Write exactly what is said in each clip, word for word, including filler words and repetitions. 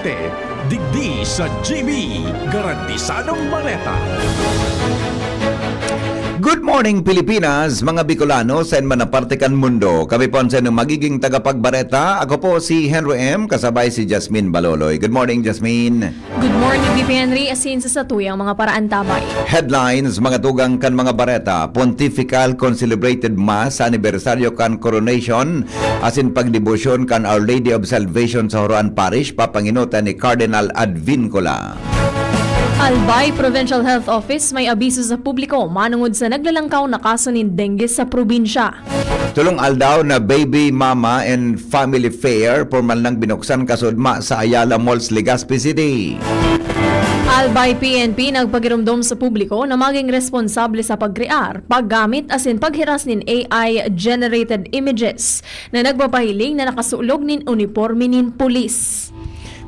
Digdi sa G B, garantisadong bareta. Good morning, Pilipinas, mga Bicolano sa man na parte kan mundo. Kami po ang sa inyong magiging tagapagbareta. Ako po si Henry M, kasabay si Jasmine Baloloy. Good morning, Jasmine. Good morning, V P Henry. Asin sa satuyang mga paraantabay. Headlines, mga tugang kan mga bareta. Pontifical Concelebrated Mass sa anibersaryo kan Coronation asin pagdebosyon kan Our Lady of Salvation sa Horoan Parish, papanginutan ni Cardinal Advincula. Albay Provincial Health Office may abiso sa publiko manungod sa naglalangkaw na kaso nin dengue sa probinsya. Tulong aldaw na Baby Mama and Family Fair, pormal nang binuksan kasudma sa Ayala Malls, Legazpi City. Albay P N P nagpagiromdom sa publiko na maging responsable sa pagkrear, paggamit asin paghiras nin A I-generated images na nagpapahiling na nakasulog nin uniporme nin pulis.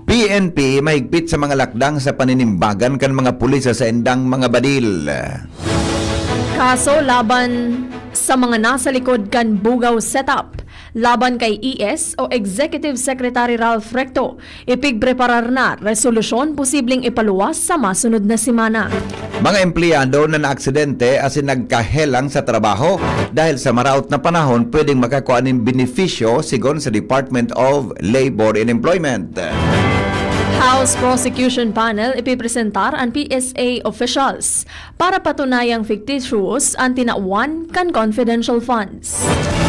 P N P mahigpit sa mga lakdang sa paninimbagan kan mga pulis sa saindang mga badil. Kaso laban sa mga nasa likod kan Bugaw Setup, laban kay E S o Executive Secretary Ralph Recto, ipigpreparar na resolusyon posibleng ipaluwas sa masunod na semana. Mga empleyado na naaksidente asin nagkahelang sa trabaho dahil sa maraot na panahon pwedeng makakua nin benepisyo, sigon sa Department of Labor and Employment. House Prosecution Panel ipipresentar an P S A officials para patunayang fictitious an tinawan kan confidential funds.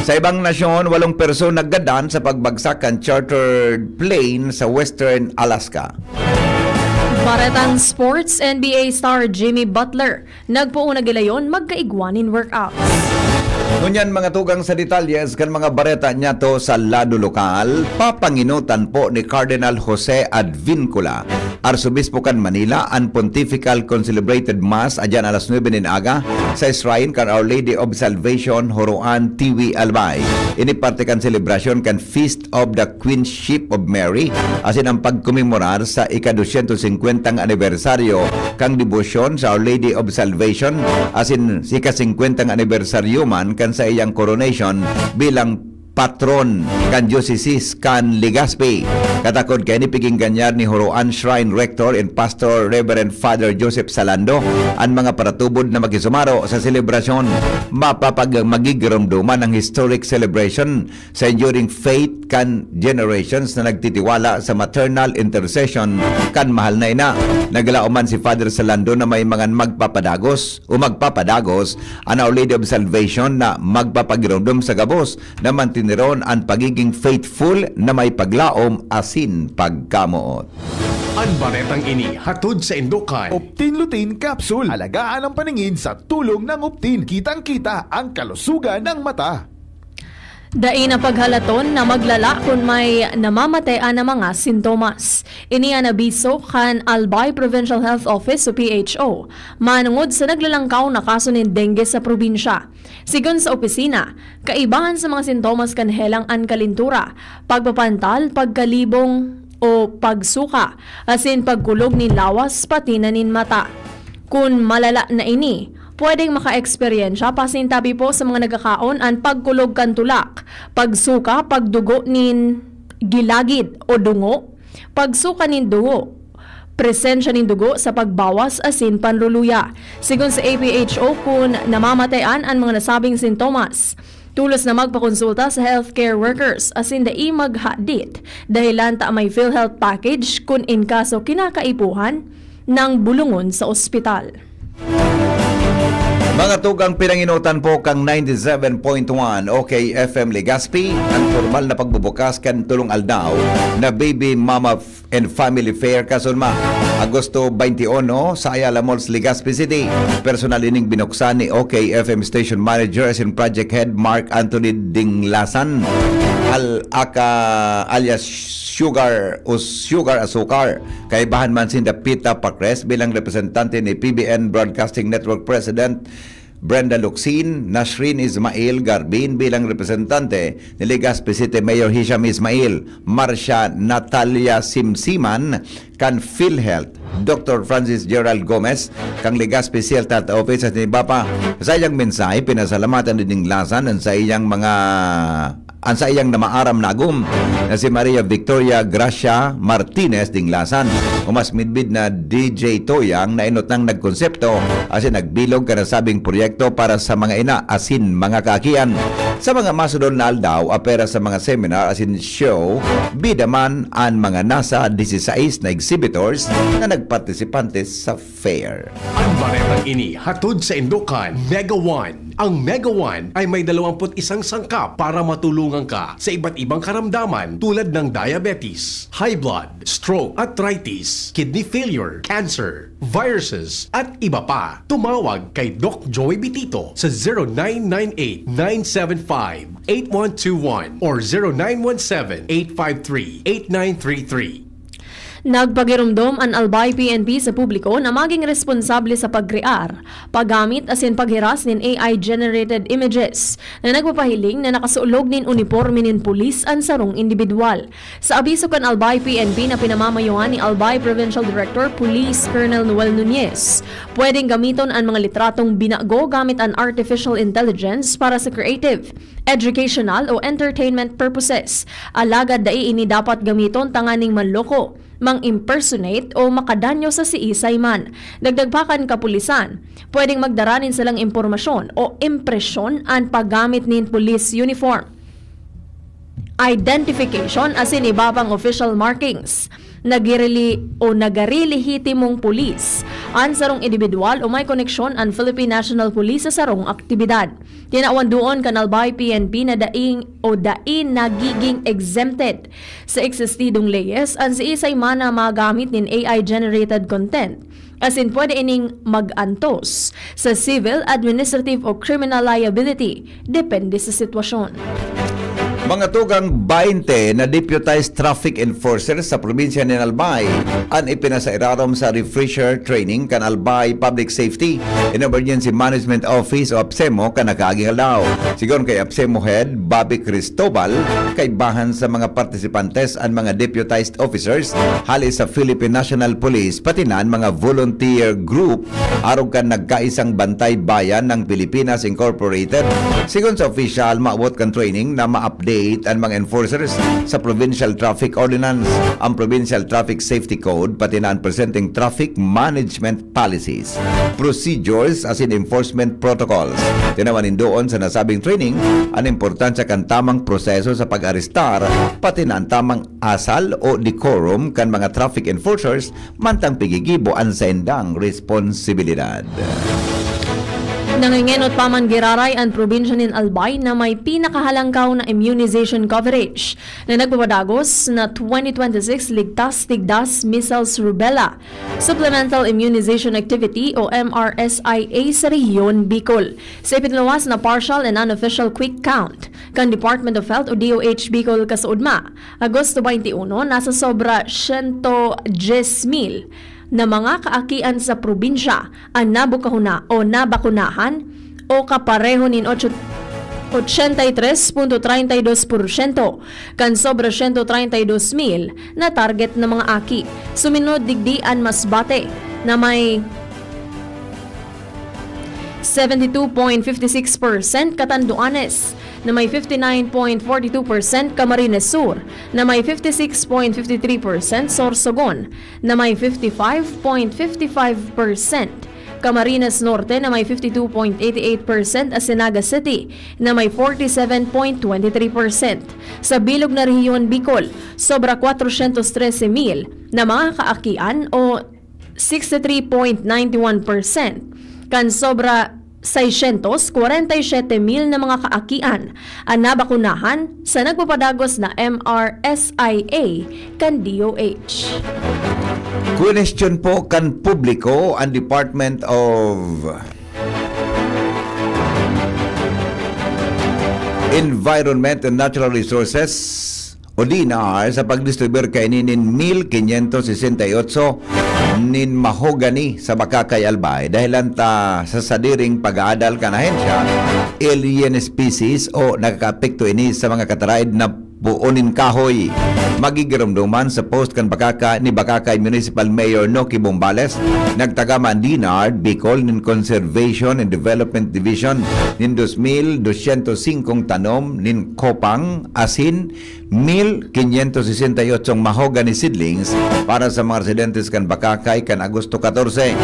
Sa ibang nasyon, walong persona gadan sa pagbagsak kan chartered plane sa Western Alaska. Baretang sports, N B A star Jimmy Butler nagpoon na gilayon magkaigwa nin workouts. Ngunyan, mga tugang sa detalles kan mga bareta niyato sa lado lokal, papanginutan po ni Cardinal Jose Advincula, Arsobispo kan Manila, an Pontifical Concelebrated Mass adyan alas nuebe nin aga sa shrine kan Our Lady of Salvation, Horoan, Tiwi, Albay. Ini parte kan selebrasyon kan Feast of the Queenship of Mary, asin ang pagkomemorar sa ika-dosyentos singkwentang anibersaryo kan debosyon sa Our Lady of Salvation, asin ika-singkwentang anibersaryo man kan saiyang coronation bilang patron kan Diocese kan Legazpi. Katakod kaini, piginggan niya ni Horoan Shrine Rector and Pastor Reverend Father Joseph Salando an mga paratubod na makisumaro sa selebrasyon. Mapapag-, magigiromdoman ang historic celebration sa enduring faith kan generations na nagtitiwala sa maternal intercession kan mahal na ina. Naglaom man si Father Salando na may mga magpapadagos o magpapadagos an Our Lady of Salvation na magpapagiromdom sa gabos na mantiniron an pagiging faithful na may paglaom asin pagkamoot. An baretang ini hatod saindo kan Optin Lutein Capsule. Alagaan ang paningin sa tulong ng Optin. Kitang-kita ang kalusugan ng mata. Dai na paghalaton na maglala kun may namamatean na mga sintomas. Ini an abiso kan Albay Provincial Health Office o P H O, manungod sa naglalangkaw na kaso nin dengue sa probinsya. Sigon sa opisina, kaibahan sa mga sintomas kan helang an kalintura, pagpapantal, pagkalibong o pagsuka, asin pagkulog nin lawas pati na nin mata. Kun malala na ini, pwedeng makaeksperyensya pasintabi po sa mga nagkakaon an pagkulog kan tulak, pagsuka, pagdugo nin gilagid o dungo, pagsuka nin dugo, presensya nin dugo sa pagbawas asin panruluya. Sigon sa A P H O, kun namamatean an mga nasabing sintomas, tulos na magpakonsulta sa healthcare workers asin dai maghadit dahelan ta may PhilHealth package kun in kaso kinakaipuhan nang bulungon sa ospital. Mga tugang, pinanginutan po kang ninety-seven point one O K F M Legazpi, ang pormal na pagbubukas kan tulong aldaw na Baby Mama F-, and Family Fair kasunma, Agosto twenty-one, sa Ayala Malls, Legazpi City. Personal ining binuksan ni O K F M Station Manager asin Project Head Mark Anthony Dinglasan, al-, aka, alias Sugar o Sugar Asukar. Kaibahan man sinda Pita Pacres bilang representante ni P B N Broadcasting Network President Brenda Locsin, Nasrin Ismail Garbin bilang representante ni Legazpi City Mayor Hisham Ismail, Marcia Natalia Simsiman kan PhilHealth, Doktor Francis Gerald Gomez kan Legazpi City Health Office, at iba pa. Sa iyang mensahe, pinasalamatan ni Dinglasan ang sa iyang mga An saiyang namaaram na agom na si Maria Victoria Gracia Martinez Dinglasan, o mas midbid na D J Toyang, na inot nang nagkonsepto asin nagbilog kan nasabing proyekto para sa mga ina asin mga kaakian. Sa mga masunod na aldaw, apwera sa mga seminar asin show, bida man an mga nasa dieciséis na exhibitors na nagpartisipante sa fair. Ang baretang ini hatod sa Indokan, Mega One. Ang Mega One ay may dalawampu't isang sangkap para matulungan ka sa iba't ibang karamdaman tulad ng diabetes, high blood, stroke, arthritis, kidney failure, cancer, viruses, at iba pa. Tumawag kay Doc Joey Bitito sa zero nine nine eight nine seven five eight one two one or zero nine one seven eight five three eight nine three three. Nagpagiromdom an Albay P N P sa publiko na maging responsable sa pagkrear, paggamit asin paghiras nin A I-generated images na nagpapahiling na nakasulog nin uniporme nin pulis an sarong indibidwal. Sa abiso kan Albay P N P na pinamamayohan ni Albay Provincial Director Police Colonel Noel Nunez, pwedeng gamiton an mga litratong binago gamit an artificial intelligence para sa creative, educational o entertainment purposes. Alagad dai ini dapat gamiton tanganing manloko, mang-impersonate o makadanyo sa siisay man. Dagdag pa kan kapulisan, pwedeng magdara nin salang impormasyon o impresyon an paggamit nin police uniform, identification asin iba pang official markings. Nagirili o nagarilehitimong pulis an sarong indibidwal o may koneksyon an Philippine National Police sa sarong aktibidad. Tinawan duon kan Albay P N P na daing o dai nagiging exempted sa existidong leyes an siisay man na magamit nin A I-generated content, asin pwede ining mag-antos sa civil, administrative o criminal liability, depende sa sitwasyon. Mga tugang, baynte na deputized traffic enforcers sa probinsya nin Albay an ipinasairarom sa refresher training kan Albay Public Safety and Emergency Management Office o APSEMO kan nakaaging aldaw. Sigon kay APSEMO Head Bobby Cristobal, kaibahan sa mga partisipantes an mga deputized officers hali sa Philippine National Police, pati na an mga volunteer group arog kan Nagkaisang Bantay Bayan ng Pilipinas Incorporated. Sigon sa opisyal, maabot kan training na ma-update an mga enforcers sa Provincial Traffic Ordinance, ang Provincial Traffic Safety Code, pati na an presenteng traffic management policies, procedures asin enforcement protocols. Tinawan nin duon sa nasabing training an importansya kan tamang proseso sa pag-arestar, pati na an tamang asal o decorum kan mga traffic enforcers mantang pigigibo an saindang responsibilidad. Nangengenot pa man giraray an probinsya nin Albay na may pinakahalangkaw na immunization coverage na nagpapadagos na twenty twenty-six Ligtas Tigdas Measles Rubella Supplemental Immunization Activity o M R S I A sa Rehiyon Bicol. Sa ipinluwas na partial and unofficial quick count kan Department of Health o D O H Bicol kasaudma, Agosto twenty-one, nasa sobra siyento dyes mil na mga kaakian sa probinsya an nabukahuna o nabakunahan o kapareho nin ocho, ochenta y tres punto treinta y dos porsyento kan sobra siyento treinta y dos mil na target na mga aki. Suminod digdi an Masbate na may seventy two point fifty six percent, Catanduanes na may fifty nine point forty two percent, Camarines Sur na may fifty six point fifty three percent, Sorsogon na may fifty five point fifty five percent, Camarines Norte na may fifty two point eighty eight percent, asin Naga City na may forty seven point twenty three percent. Sa bilog na rehiyon Bicol, sobra kwatrosyentos trese mil na mga kaakian o sixty three point nine one percent kan sobra seisyentos kwarenta y siyete mil na mga kaakian an nabakunahan sa nagpapadagos na M R S I A kan D O H. Kwestiyon po kan publiko an Department of Environment and Natural Resources o D N R sa pagdistribuyar kaini nin mil quinientos sesenta y ocho nin mahogany sa Bacacay, Albay. Dahelan ta sa sadiring pag-aadal kan ahensya, alien species o nakakaapekto ini sa mga kataraed na puon nin kahoy. Magigiromdoman sa post kan Bacacay ni Bacacay Municipal Mayor Noki Bombales, nagtaga man DENR Bicol nin Conservation and Development Division nin dos mil dosyentos singkong tanom nin kopang asin mil kinyentos sesenta y ocho mahogany seedlings para sa mga residentes kan Bacacay kan Agosto katorse.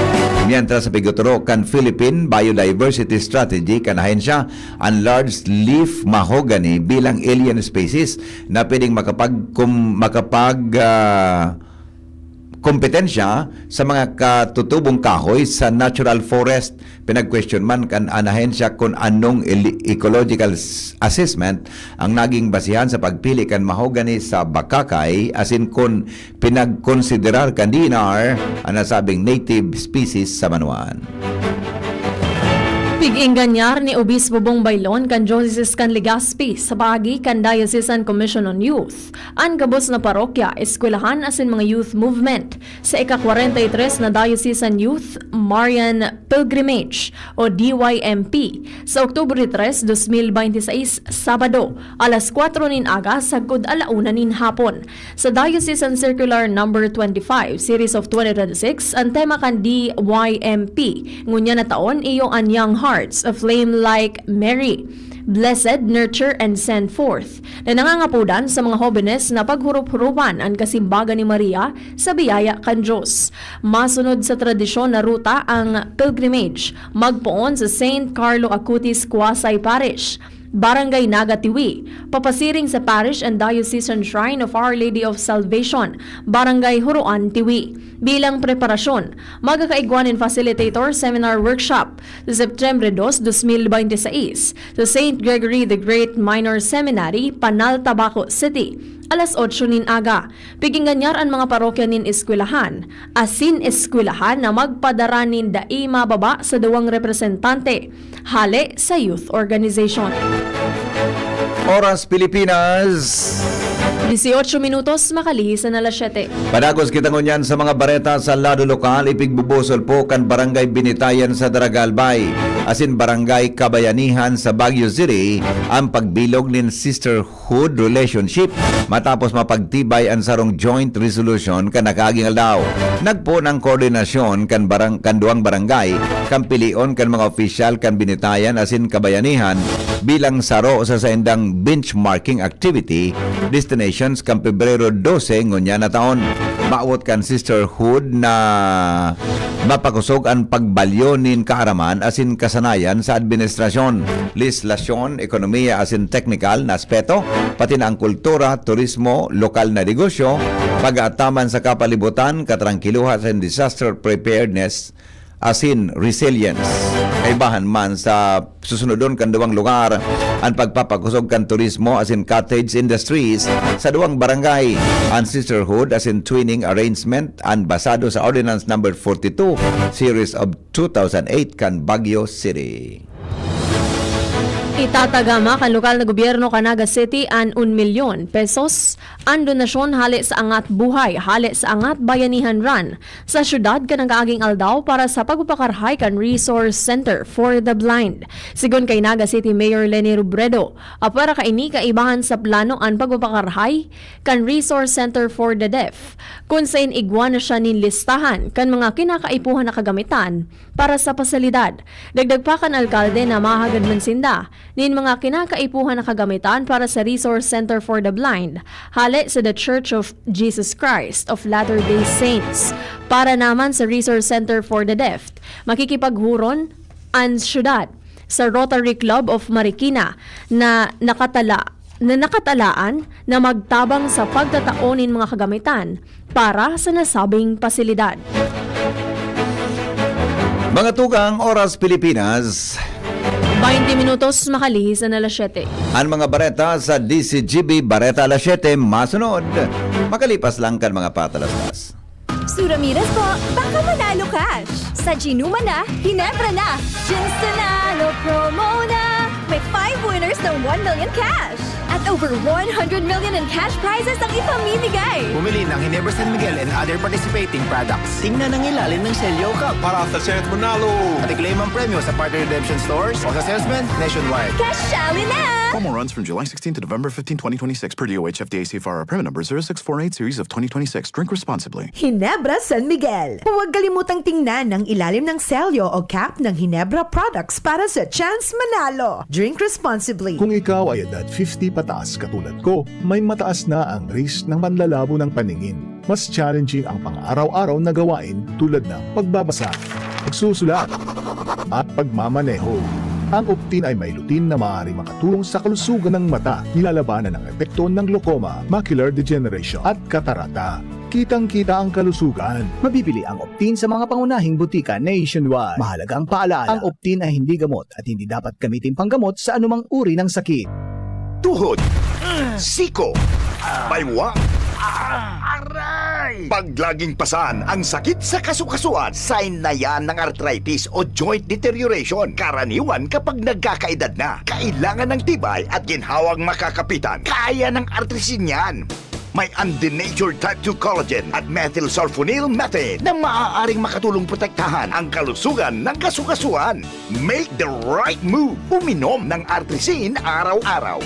Mientras, sa piguturo kan Philippine Biodiversity Strategy kan ahensya, an large leaf mahogany bilang alien species na pwedeng makapag-, kum-, makapag-, ah, kompetensya sa mga katutubong kahoy sa natural forest. Pinag-question man kan an ahensya kun anong eli-, ecological s-, assessment ang naging basihan sa pagpili kan mahogany sa Bacacay, asin kun pinagkonsiderar kan DENR an nasabing native species sa banwaan. Pig-ingganyar ni Obispo Bong Baylon kan Diocese kan Legazpi sa paagi kan Diocesan Commission on Youth, an gabos na parokya, eskwelahan asin mga youth movement sa ika-kwarenta y tres na Diocesan Youth Marian Pilgrimage o D Y M P sa Oktubre tres, dos mil bente seis, Sabado, alas kwatro nin aga sagkod ala una nin hapon. Sa Diocesan Circular Number twenty-five, Series of twenty twenty-six, an tema kan D Y M P ngunyan na taon iyo an Young Hearts, A Flame Like Mary, Blessed, Nurture, and Send Forth, na nangangapodan sa mga hobenes na paghurup-hurupan an kasimbagan ni Maria sa biyaya kan Diyos. Masunod sa tradisyon na ruta ang pilgrimage, magpoon sa Saint Carlo Acutis Quasi Parish, Barangay Naga, Tiwi, papasiring sa Parish and Diocesan Shrine of Our Lady of Salvation, Barangay Huroan, Tiwi. Bilang preparasyon, magkakaigwa nin facilitator seminar workshop sa Septembre dos, dos mil bente seis, sa Saint Gregory the Great Minor Seminary, Panal, Tabaco City, alas otso nin aga. Pig-ingganyar an mga parokya nin eskwelahan, asin eskwelahan na magpadara nin dai mababa sa duwang representante hale sa youth organization. Oras Pilipinas, dieciocho minutos, makalihis na alas siyete. Padagos kita ngunyan sa mga bareta sa lado lokal. Ipigbubusol po kan Barangay Binitayan sa Daraga, Albay, asin Barangay Kabayanihan sa Baguio City ang pagbilog nin sister hood relationship matapos mapagtibay an sarong joint resolution kan nakaaging aldaw. Nagpoon an koordinasyon kan barang-, kan duwang barangay kan pilion kan mga opisyal kan Binitayan asin Kabayanihan bilang saro sa saindang benchmarking activity destinations kan Pebrero dose ngunyan na taon. Mawot kan sisterhood na mapakosog an pagbalyo nin kaaraman asin kasanayan sa administrasyon, lehislasyon, ekonomiya asin teknikal na aspeto, pati na ang kultura, turismo, lokal na negosyo, pag-aataman sa kapalibutan, katrangkilohan asin disaster preparedness asin resilience. Kaibahan man sa susunodon kan duwang lugar, an pagpapakosog kan turismo asin cottage industries sa duwang barangay, an sisterhood asin twinning arrangement an basado sa Ordinance Number forty-two, Series of two thousand eight kan Baguio City. Itatagama kan lokal na gobyerno kan Naga City an un milyon pesos an donasyon hale sa Angat Buhay, hale sa Angat Bayanihan Run sa syudad kan nakaaging aldaw para sa pagpapakarahay kan Resource Center for the Blind. Sigon kay Naga City Mayor Leni Robredo, apwera kaini kaibahan sa plano an pagpapakarahay kan Resource Center for the Deaf, kun sain igwa na siya nin listahan kan mga kinakaipuhan na kagamitan para sa pasalidad. Dagdag pa kan alkalde na mahagad man sinda nin mga kinakaipuhan na kagamitan para sa Resource Center for the Blind, hale sa The Church of Jesus Christ of Latter-day Saints. Para naman sa Resource Center for the Deaf, makikipaghuron an syudad sa Rotary Club of Marikina na nakatala-, na nakatalaan na magtabang sa pagtatao nin mga kagamitan para sa nasabing pasilidad. Mga tugang, oras Pilipinas, baynte minutos makalihis na alas siyete. An mga bareta sa D Z G B Bareta Alas Siyete masunod, makalipas lang kan mga patalastas. Sura Miras po, baka manalo cash! Sa Gin Uma na, Ginebra na! Gin Sunalo promo na! May five winners ng one million cash! At over one hundred million in cash prizes ang ipamimigay! Bumili ng Ginebra San Miguel and other participating products. Tingnan ang ilalim ng selyo, Kap, para sa chance manalo! At i-claim ang premyo sa partner redemption stores o sa salesman nationwide. Kasyali na! Promo runs from July sixteen to November fifteen, twenty twenty-six, per D O H F D A C F R, permit number zero six four eight series of twenty twenty-six. Drink responsibly. Ginebra San Miguel. Huwag kalimutang tingnan ang ilalim ng selyo o cap ng Ginebra products para sa chance manalo. Drink responsibly. Kung ikaw ay edad fifty pataas katulad ko, may mataas na ang risk ng panlalabo ng paningin. Mas challenging ang pang-araw-araw na gawain tulad ng pagbabasa, pagsusulat, at pagmamaneho. Ang Optin ay may lutein na maaaring makatulong sa kalusugan ng mata, nilalabanan ang epekto ng glaucoma, macular degeneration, at katarata. Kitang-kita ang kalusugan. Mabibili ang Optin sa mga pangunahing butika nationwide. Mahalagang paalala, ang Optin ay hindi gamot at hindi dapat gamitin panggamot sa anumang uri ng sakit. Tuhod, siko, baywa, aray! Pag laging pasan ang sakit sa kasukasuan, sign na yan ng arthritis o joint deterioration. Karaniwan kapag nagkakaedad na, kailangan ng tibay at ginhawang makakapitan. Kaya ng Artrisin yan. May undenatured type two collagen at methylsulfonyl methane na maaaring makatulong protektahan ang kalusugan ng kasukasuan. Make the right move. Uminom ng Artrisin araw-araw.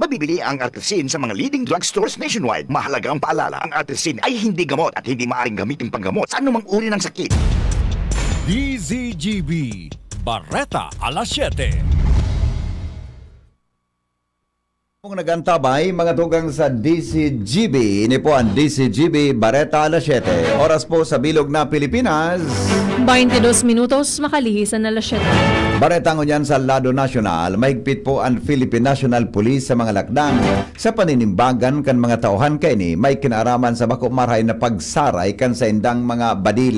Mabibili ang Artrisin sa mga leading drugstores nationwide. Mahalagang paalala, ang Artrisin ay hindi gamot at hindi maaaring gamitin panggamot sa anumang uri ng sakit. D Z G B, Bareta alas siyete. Kung nag-antabay, mga tugang sa D Z G B, ini po ang D Z G B Bareta alas siyete. Oras po sa bilog na Pilipinas. Baintidos minutos, makalihis an alas siyete. Bareta ngunyan sa lado nasyonal, mahigpit po ang Philippine National Police sa mga lakdang sa paninimbagan kan mga tauhan kaini may kinaaraman sa bako marahay na pagsaray kan saindang mga badil.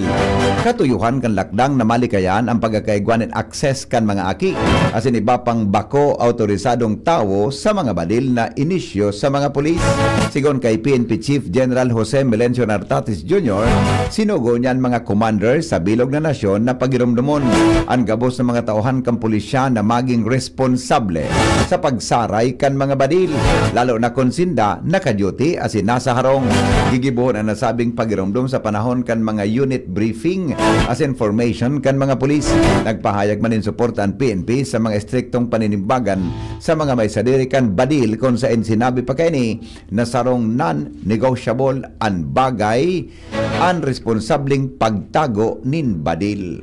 Katuyuhan kan lakdang na malikayan ang pagkakaigwa nin access kan mga aki, asin iba pang bako awtorisadong tawo sa mga badil na inisyu sa mga pulis. Sigon kay P N P Chief General Jose Melencio Nartatis Junior, sinugo niya an mga commander sa bilog na nasyon na pagiromdomon an gabos na mga tauhan kan pulisya na maging responsable sa pagsaray kan mga badil, lalo na kun sinda naka-duty asin nasa harong. Gigibohon an nasabing pagiromdom sa panahon kan mga unit briefing asin formation kan mga pulis. Nagpahayag man nin suporta an P N P sa mga estriktong paninimbagan sa mga may sadiri kan badil, kun saen sinabi pa kaini na sarong non-negotiable an bagay, an responsableng pagtago nin badil.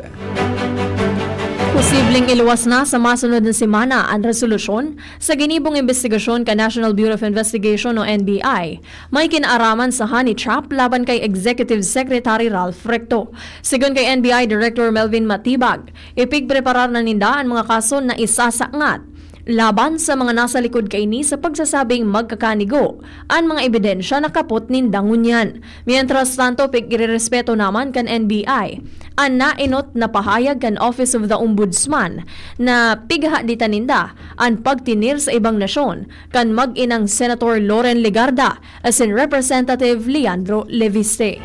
Posibleng iluwas na sa masunod na semana an resolusyon sa ginibong imbestigasyon kan National Bureau of Investigation o N B I. May kinaaraman sa honey trap laban kay Executive Secretary Ralph Recto. Sigon kay N B I Director Melvin Matibag, ipigpreparar na ninda an mga kaso na isasakngat laban sa mga nasa likod kaini sa pagsasabing magkakanigo an mga ebidensya na kapot ninda ngunyan. Mientras tanto, pig-irerespeto naman kan N B I an naenot na pahayag kan Office of the Ombudsman na pighahaditan ninda an pagtinir sa ibang nasyon kan mag-inang Senator Loren Legarda asin Representative Leandro Leviste.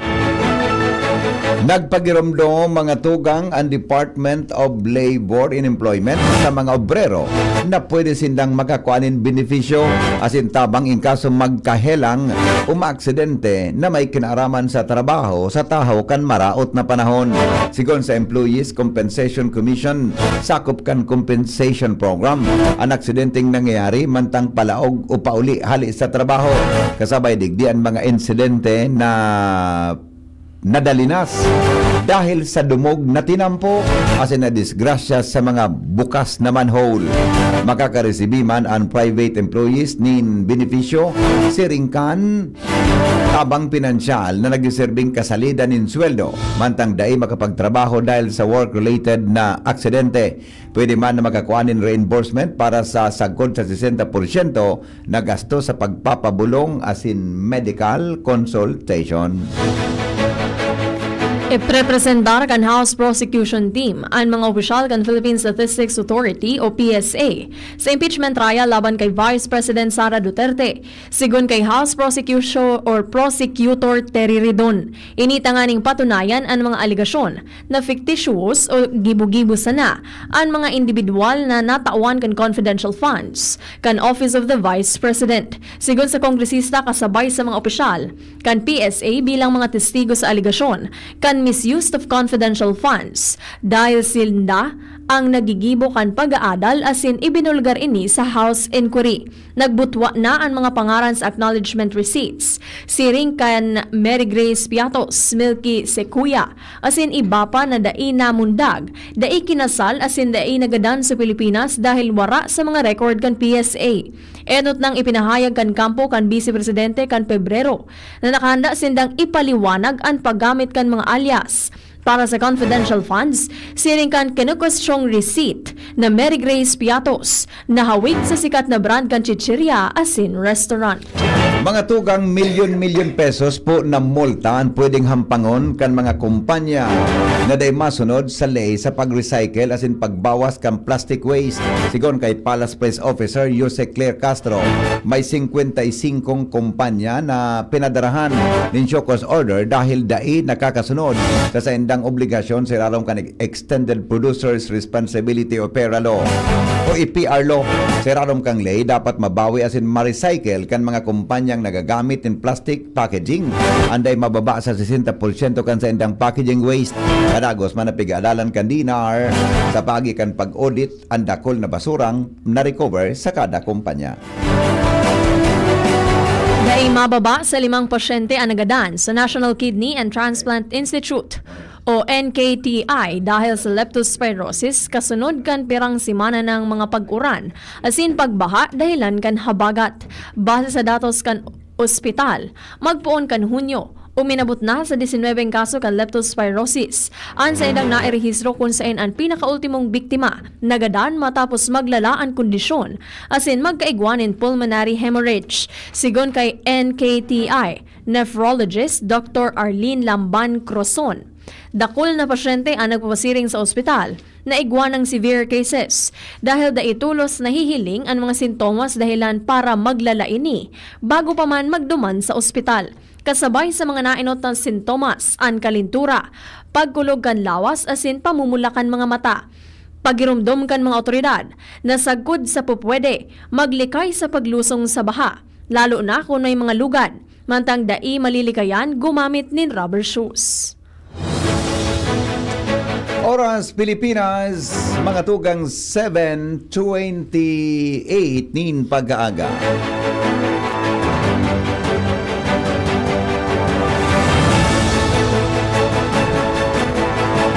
Nagpagiromdom mga tugang an Department of Labor and Employment sa mga obrero na pwede sindang makakua nin benepisyo asin tabang in kaso magkahelang o maaksidente na may kinaaraman sa trabaho sa tahaw kan maraot na panahon. Sigon sa Employees Compensation Commission, sakop kan compensation program an aksidenteng nangyayari mantang palaog o pauli hali sa trabaho. Kasabay digdi an mga insidente na nadalinas dahil sa dumog na tinampo asin nadisgrasya sa mga bukas na manhole. Makakaresibi man an private employees nin benepisyo, siring kan tabang pinansyal na nagsiserbing kasalida nin sweldo, mantang dai makapagtrabaho dahil sa work-related na aksidente. Pwede man na makakua nin reimbursement para sa sagkod sa sesenta porsyento na gasto sa pagpapabolong asin medical consultation. Iprepresentar kan House Prosecution Team an mga opisyal kan Philippine Statistics Authority o P S A sa impeachment trial laban kay Vice President Sara Duterte. Sigon kay House Prosecution or Prosecutor Terry Ridon, ini tanganing patunayan an mga alegasyon na fiktisyos o gibo-gibo sana an mga indibidwal na natawan kan confidential funds kan Office of the Vice President. Sigon sa kongresista kasabay sa mga opisyal kan P S A bilang mga testigo sa alegasyon kan misuse of confidential funds, dahil sinda ang nagigibo kan pag-aadal asin ibinulgar ini sa House Inquiry. Nagbutwa na an mga pangaran sa acknowledgement receipts. Siring kan Mary Grace Piatos, Milky Sequoia, asin iba pa na dai namundag, dai kinasal asin dai nagadan sa Pilipinas dahil wara sa mga record kan P S A. Enot nang ipinahayag kan kampo kan Bise Presidente kan Pebrero na nakahanda sindang ipaliwanag an paggamit kan mga alias para sa confidential funds, siring kan kinukwestiyong receipt na Mary Grace Piatos, na hawig sa sikat na brand kan chichirya asin restaurant. Mga tugang milyon-milyon pesos po na multa ang pwedeng hampangon kan mga kumpanya na dai masunod sa ley sa pag-recycle asin pagbawas kan plastic waste. Sigon kay Palace Press Officer Jose Claire Castro, may singkwenta y singkong kumpanya na pinadarahan nin show cause order dahil dai nakakasunod sa saindang obligasyon sa irarom kan Extended Producers Responsibility o PERA Law o i-P R Law. Sa irarom kan ley, dapat mabawi asin ma-recycle kan mga kumpanyang nagagamit nin plastic packaging, anday mababa sa sesenta porsyento kan saindang packaging waste. Kadagos man na pig-aadalan kan D E N R sa paagi kan pag-audit an dakul na basurang na-recover sa kada kumpanya. Dai mababa sa limang pasyente an nagadan sa National Kidney and Transplant Institute o N K T I dahil sa leptospirosis kasunod kan pirang semana nang mga pag-uran asin pagbaha dahilan kan habagat. Base sa datos kan ospital, magpoon kan Hunyo, uminabot na sa disinwebeng kaso kan leptospirosis an saindang nairehistro, kun saen an pinakaultimong biktima nagadan matapos maglala an kondisyon asin magkaigwa nin pulmonary hemorrhage. Sigon kay N K T I nephrologist Doctor Arlene Lamban Crozon, dakul na pasyente an nagpapasiring sa ospital na igwa ng severe cases dahil dai tolos nahihiling an mga sintomas dahilan para maglala ini bago pa man magduman sa ospital. Kasabay sa mga naenot na sintomas, an kalintura, pagkulog kan lawas asin pamumula kan mga mata. Pagiromdom kan mga awtoridad na sagkod sa pupwede maglikay sa paglusong sa baha, lalo na kun may mga lugad, mantang dai malilikayan gumamit nin rubber shoes. Oras Pilipinas, mga tugang seven twenty-eight nin pag-aaga.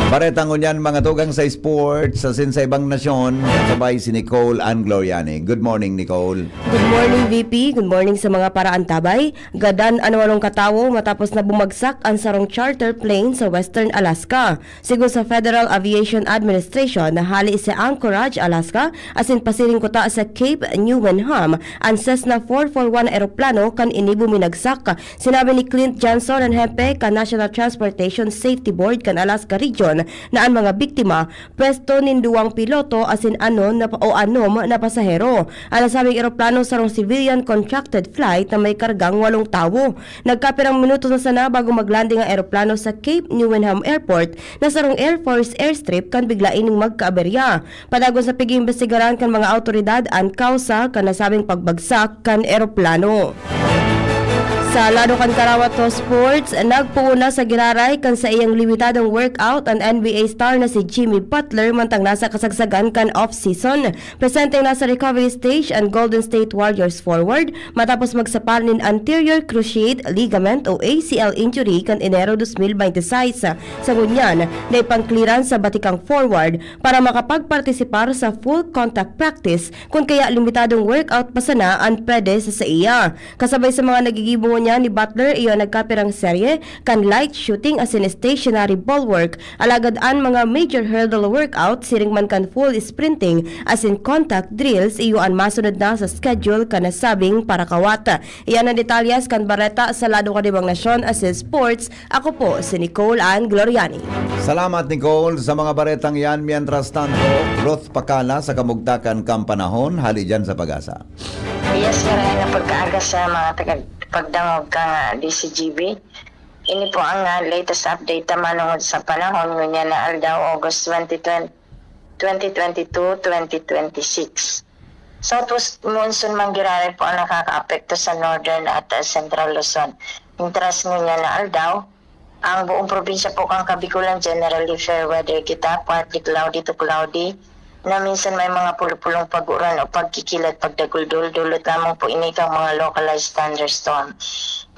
Bareta ngunyan, mga tugang sa sports, asin sa ibang nasyon, kasabay si Nicole Ann Gloriani. Good morning, Nicole. Good morning, V P. Good morning sa mga paraantabay. Gadan an walong katawo matapos na bumagsak an sarong charter plane sa Western Alaska. Sigon sa Federal Aviation Administration, hali sa Anchorage, Alaska, asin pasiring kuta sa Cape Newenham an Cessna four four one eroplano kan ini buminagsak. Sinabi ni Clint Johnson, an hepe kan National Transportation Safety Board kan Alaska Region, na an mga biktima pwesto nin duwang piloto asin anom na pa-, o anom na pasahero. An nasabing eroplano sarong civilian contracted flight na may kargang walong tawo. Nagkapirang minutos na sana bago mag-landing ang eroplano sa Cape Newenham Airport na sarong Air Force airstrip kan bigla ining magkaaberya. Padagon sa pag-iimbestigaran kan mga awtoridad an kawsa kan nasabing pagbagsak kan eroplano. Sa lado kan Karawat to Sports, nagpoon na sa giraray kan saiyang limitadong workout an N B A star na si Jimmy Butler mantang nasa kasagsagan kan off-season. Presenteng nasa recovery stage an Golden State Warriors forward matapos magsapal nin anterior cruciate ligament o A C L injury kan Enero dos mil bente seis. Sa ngunyan, naipang-clearance sa batikang forward para makapagpartisipar sa full contact practice, kun kaya limitadong workout pa sana an pwede sa saiya. Kasabay sa mga nagigibo ngunyan ni Butler, iyo nagkapirang serye kan light shooting asin stationary ball work, alagad an mga major hurdle workout, siring man kan full sprinting asin contact drills, iyo an masunod na sa schedule kan nasabing parakawat. Iyan an detalyes kan bareta sa lado kan ibang nasyon asin sports. Ako po si Nicole Ann Gloriani. Salamat, Nicole, sa mga baretang yan. Mientras tanto, Ruth Pakala sa kamugtakan kan panahon, hali dyan sa Pag-asa. Yes, marhay na pagkaaga sa mga taga-, pagdangog kan D Z G B. Ini po ang, ah, latest update ta manongod sa panahon ngunyan na aldaw, August twenty, twenty twenty-two, twenty twenty-six. Southwest monsoon man giraray po ang nakakaapekto sa northern at, ah, central Luzon. Mintras ngunyan na aldaw, Ang buong probinsya po kan Kabikulan, generally fair weather kita, partly cloudy to cloudy, na minsan may mga pulupulong pag-uran o pagkikilat, pagdaguldol. Dulot lamang po ini kan mga localized thunderstorm.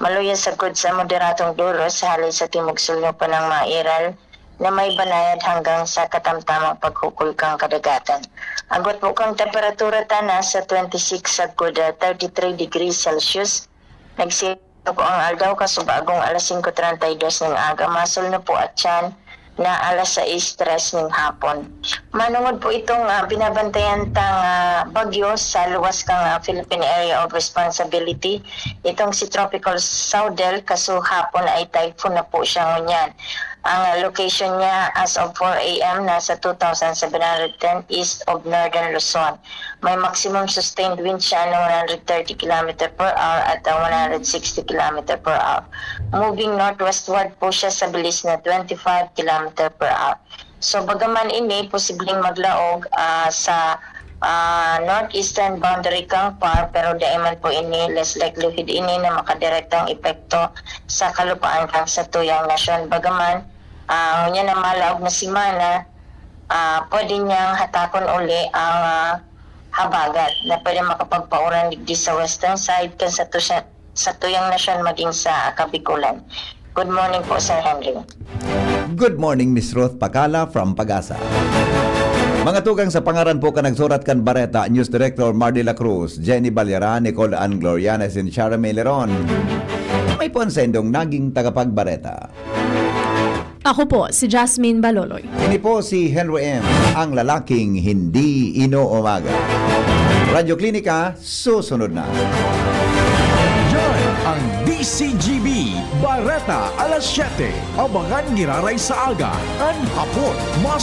Maluya sagkod sa moderadong duros, hali sa timog-sulno pa ng mairal na may banayad hanggang sa katamtamang paghukol kan kadagatan. Agwat po kan temperatura ta nasa twenty-six sagkod, ah, thirty-three degrees Celsius. Nagsi- Ako ang aldaw, kasubagong alas singko treinta y dos ning aga, masul na po at yan na alas sais tres ning hapon. Manungod po itong, ah, binabantayan tang, ah, bagyo sa luwas kang, ah, Philippine Area of Responsibility, itong si Tropical Saudel, kaso hapon ay typhoon na po siya ngunyan. Ang, ah, location niya as of four a m nasa two thousand seven hundred ten east of Northern Luzon. May maximum sustained wind siya na one hundred thirty kilometer per hour at, ah, one hundred sixty kilometer per hour. Moving northwestward po siya sa bilis na twenty-five kilometer per hour. So, bagaman ini posibleng maglaog, ah, sa, ah, northeastern boundary kang par, pero dai man po ini, less likelihood ini na makadirektang epekto sa kalupaan kang satuyang nasyon. Bagaman, ah, ngunyan na malaog na semana, ah, pwede niyang hatakon uli ang, ah, habagat na pwede makapagpauran digdi sa western side kan sa tu-, satuyang nasyon maging sa Kabikulan. Good morning po, Sir Henry. Good morning, Miss Ruth Pacala from Pagasa. Mga tugang, sa pangaran po kan nagsurat kan bareta, News Director Mardy La Cruz, Jenny Balyaran, Nicole Ann Glorianes, and Charmaine Leron. May puwan sa indong naging tagapagbareta. Ako po si Jasmine Baloloy. Ini po si Henry M, ang lalaking hindi inuumaga. Radyo Klinika, susunod na. Yan ang D C G B, Bareta alas siyete. Abangan giraray sa aga, an hapon, mas